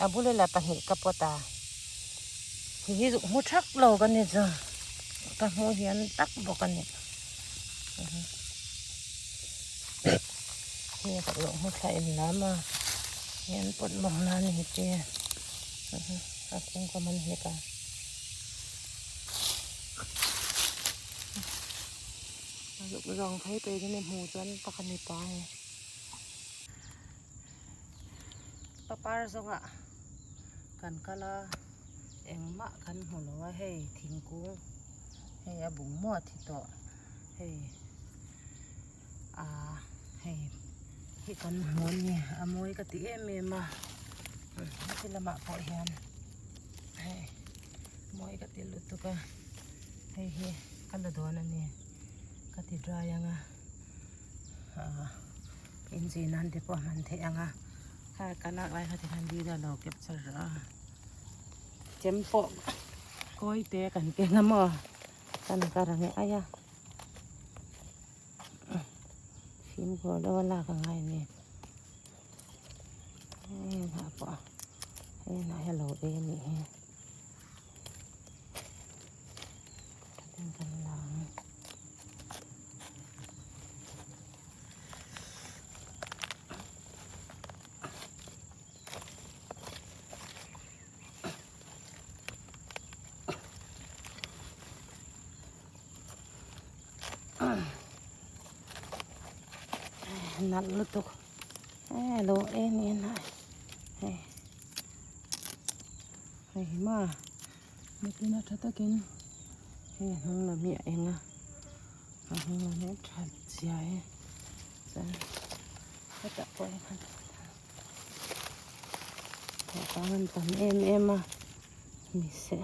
A bula la pahnih ka pawt a, hei hi hmu thak lo ka ni chu ka hmuh hian tak bawk a ni. Hei ka lo hmu thla in lam a, hian pawt mawng nan hi te a kung ka man hlek a. A zuk zawng phei phei chu ni hmu chuan tak a ni pa hei. Papar zawnga kan kal a engmah kan hmu lo a hei thingkung hei a bung maw a thi tawh hei ah hei hi kan hmu a ni a mawi ka ti em em a heti lamah pawh hian hei mawi ka ti lutuk a hei hi ka la dawn a ni ka ti dry ang a ah inzui nan te pawh a hman theih ang a kha ka lak lai kha tikhan video lo capture a chem pawh kawi te kan keng a maw kan kar ang e ai a fimkhur deuh a lak a ngai a ni hei hnah pawh hei hnah hi a lo ei a nih hi. Nalh lutuk e lo en en a hei hei hi maw nitin a tha takin hei a hnung lam hi a eng a a hnung lam hi a tha chiai a chuan hetah pawh hian thawhpang an tam em em a ni se.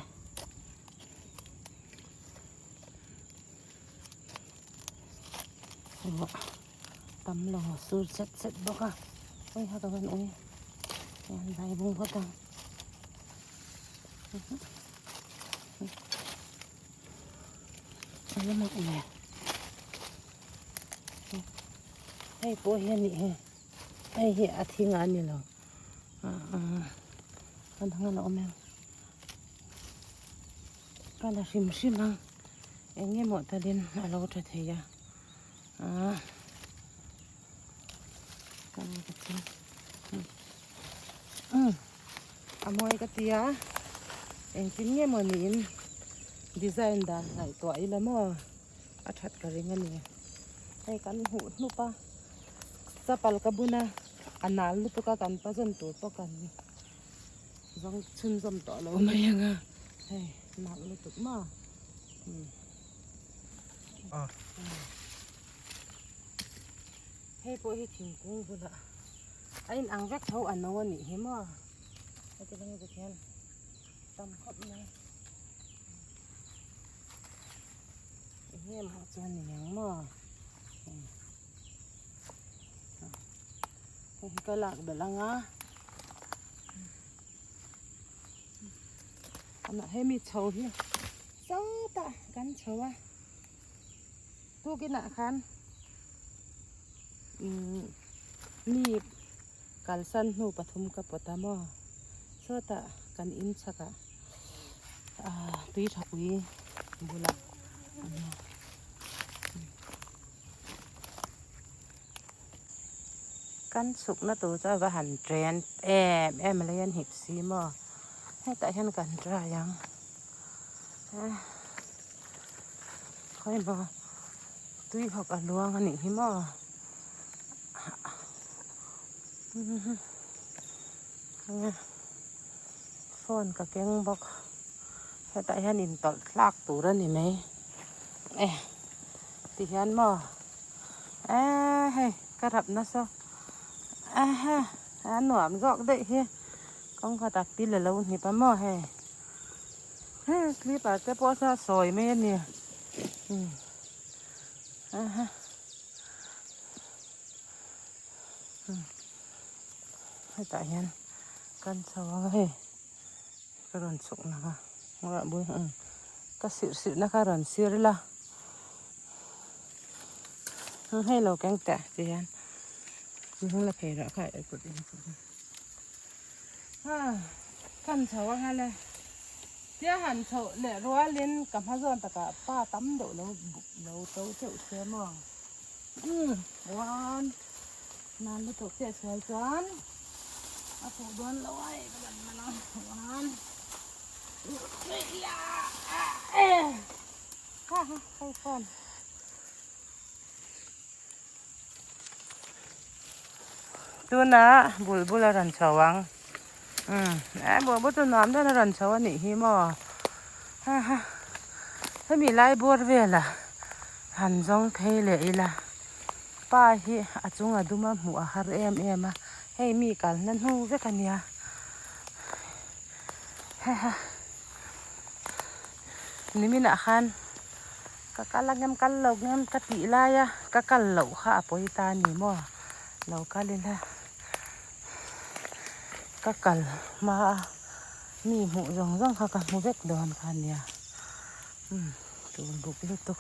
Tam lo sur chet chet bawk a ui ha ka van ui hian vai bung phawt ang a lamah nge hei pawh hi a nih hi hei hi a thing a ni lo a dang a la awm em. Ka la hrim hrim a eng emaw talin a lo tha thei a ah ka ka ti um a mawi ka ti a engtin nge maw niin design dan ngaihtuah ila maw a that ka ring a ni hei kan hmuh hnup a chapal ka bun a a nal lutuk a kan pa zawn tur pawh kan Zawng chhunzawm tawh lo mai ang a hei nalh lutuk maw hei pawh hi thingkung bulah a in ang vek tho a no a nih hi maw heti lang zet hian tam khawp mai eng nge maw chuan ni ang maw hei hi ka lak belh ang a. Hemi chho hi sawtah kan chho a tukinah khan umm mi kalsan hnu pathum ka pawt a maw sawtah kan in chhakah ah tui tha pui bulah a nia. Kan chhukna tur chu a va han chen em em a lei an hip si maw hetah hian kan try ang khawi maw tui hawk a luang a nih hi maw phone ka keng bawk hetah hian intawlh thlak tur a ni mai e tihian maw. Eee hei ka rap nasa ehe a nuam zawk daih hi kawngka tak pil a lo hnip a maw hei hei slipper te pawh saw a sawi mai a ni umm ehe umm hetah hian kan chho ang a hei ka rawn chhuk na kha ka sirh sirh na kha rawn sir ila hei lo keng teh ti hian hnung la phei rah kha. Ha kan chho anga le tia han chhoh leh rualin ka hma zawn takah pa tam deuh lo lo to teuh se maw umm one nan lutuk chiah sual chuan a fuh dawn lo a hei ka ban man a one two three ha ha hei phone. Tuna bulbul a rawn chho ang umm eh bulbul chu nuam deuhin a rawn chho a nih hi maw ha ha hemi lai bawr velah han zawng phei leh ila pa hi a chung a dum a hmuh a har em em a hei mi kalna hnu vek a nia ha ha niminah khan. Ka kal angem kal lo ngem ka tih lai a ka kal loh kha a pawi ta a ni maw lo kal ila ka kal hma a mi hmuh zawng zawng kha ka hmu vek dawn kha a nia umm tur buk lutuk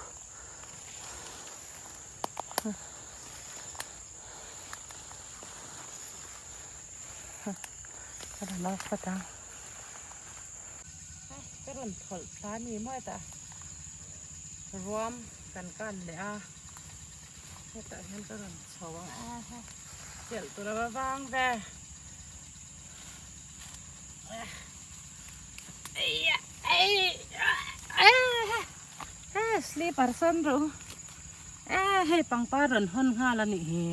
ka rawn off phawt ang. Ka rawn thawlh thla a ni maw hetah ruam kan kan leh a hetah hian ka rawn chho ang a he chelh tur a va vang ve slipper sawn rawh u e hei pangpar rawn hawn nghal a nih hi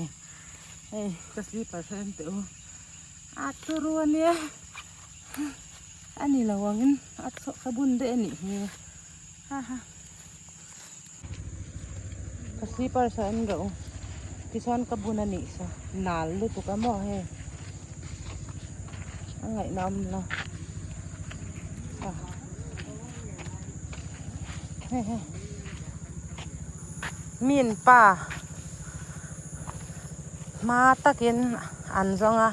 hei ka slipper sawn teh u a turu a nia. A ni lo angin a chhuah ka bun daih a nih hi ha ha ka slipper saw en rawh u tichuan ka bun a nih saw nal lutuk a maw hei a ngaihna awm lo a hei hei min pa hma takin an zawng a.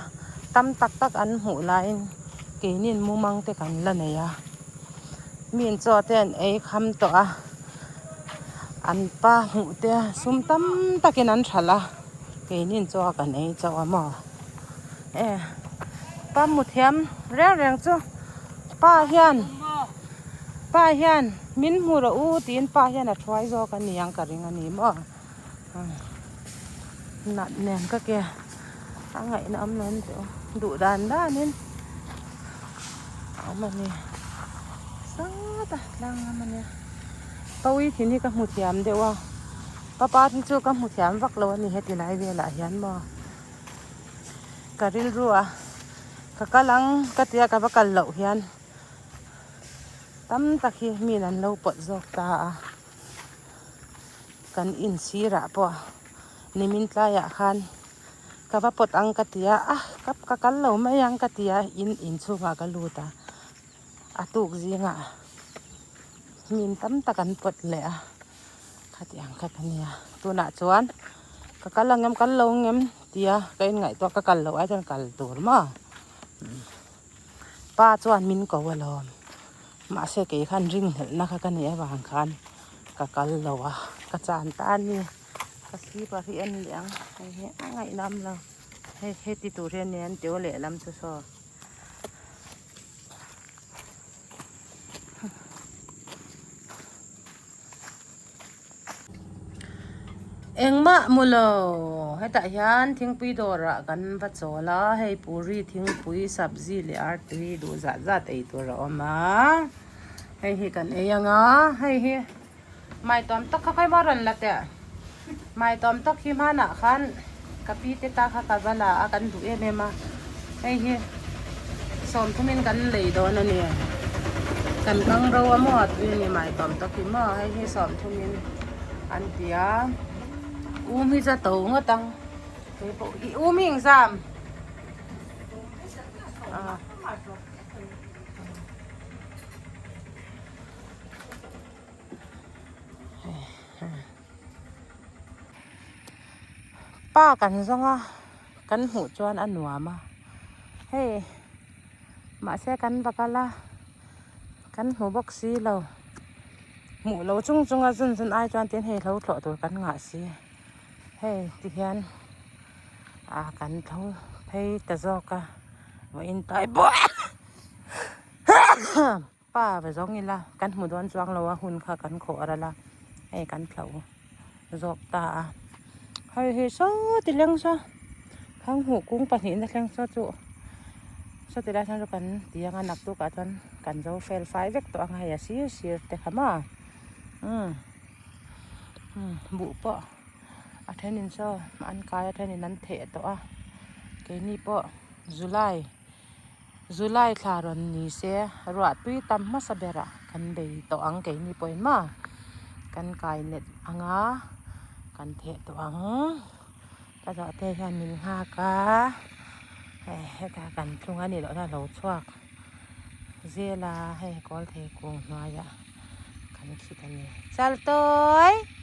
Tam tak tak an hmuh laiin keinin mumang te kan la nei a, miin chaw te an ei kham tawh a, an pa hmuh te sum tam takin an hralh a, keinin chaw kan ei chauh a maw? E pa muthiam reng reng chu pa hian pa hian min hmu rawh u tiin pa hian a thuai zawk a ni ang ka ring a ni maw? Nat nen ka ke a ngaihna awm lo ni tawh a duh dan danin a awm a ni sawta tlang lam a nia pawi thin hi ka hmu thiam deuh a papa hi chu ka hmu thiam vak lo a ni heti lai velah hian maw ka rilru a ka kal ang ka tia ka va kal loh hian tam tak hi mi an lo pawt zawk ta a. Kan in sirah pawh nimin tlaiah khan ka va pawt ang ka ti a a ka kal lo mai ang ka ti a in inchhungah ka lut a a tuk zingah hnim tam tak an pawt leh a khatiang kha ka nia tunah chuan ka kal ang em kal lo ang em tia ka inngaihtuah ka kal loh ai chuan kal tur maw pa chuan min ko alawm. Mahse kei khan ringhlelhna kha ka nih avang khan ka kal lo a, ka chan ta a ni. Ka slipper hi en leh ang, hei hi a ngaihnawm lo. Hei heti tur hi a nia an teu lehlam chu saw. Engmah mu lo hetah hian thingpui dawrah kan va chawl a hei puri thingpui sabzi leh artui duh zat zat ei tur a awm a hei hi kan ei ang a hei hi maitawm tak kha khawi maw rawn la teh maitawm tak hi hmanah khan ka pi te ta kha ka va la a kan duh em em a hei hi sawmthumin kan lei dawn a ni kan kang ro a maw tui a ni maitawm tak hi maw hei hi sawmthumin an ti a um hi chu a to ngawt ang keipawh i um hi engzam ah. Pa kan zawng a kan hmuh chuan a nuam a hei mahse kan va kal a kan hmu bawk si lo hmuh lo chung chung a zun zun ai chuan tin hei hlo thlawh tur kan ngah si hei ti hian ah kan tho phei ta zawk a. Vawiin tlai pawh pa ve zawng ila kan hmu dawn chuang lo a hun kha kan khawh ral a hei kan thlo zawk ta a hei hi saw ti leng saw khang hmuh kung pahnihna thleng saw chu saw ti lai chuan chu kan ti ang a naktukah chuan kan zo fel fai vek tawh ang a hei a sir sir te kha maw umm buh pawh a thenin saw an kai a thenin an theh tawh a keini pawh July July thla rawn ni se ruah tui tam hmasa berah kan bei tawh ang keini pawhin maw kan kai let ang a kan theh tawh ang ka zawh te hian min nghak a hei hetah kan thlung a nih loh chuan a lo chhuak zel a hei kawl thei kung hnuaiah kan khit a ni chaltawi.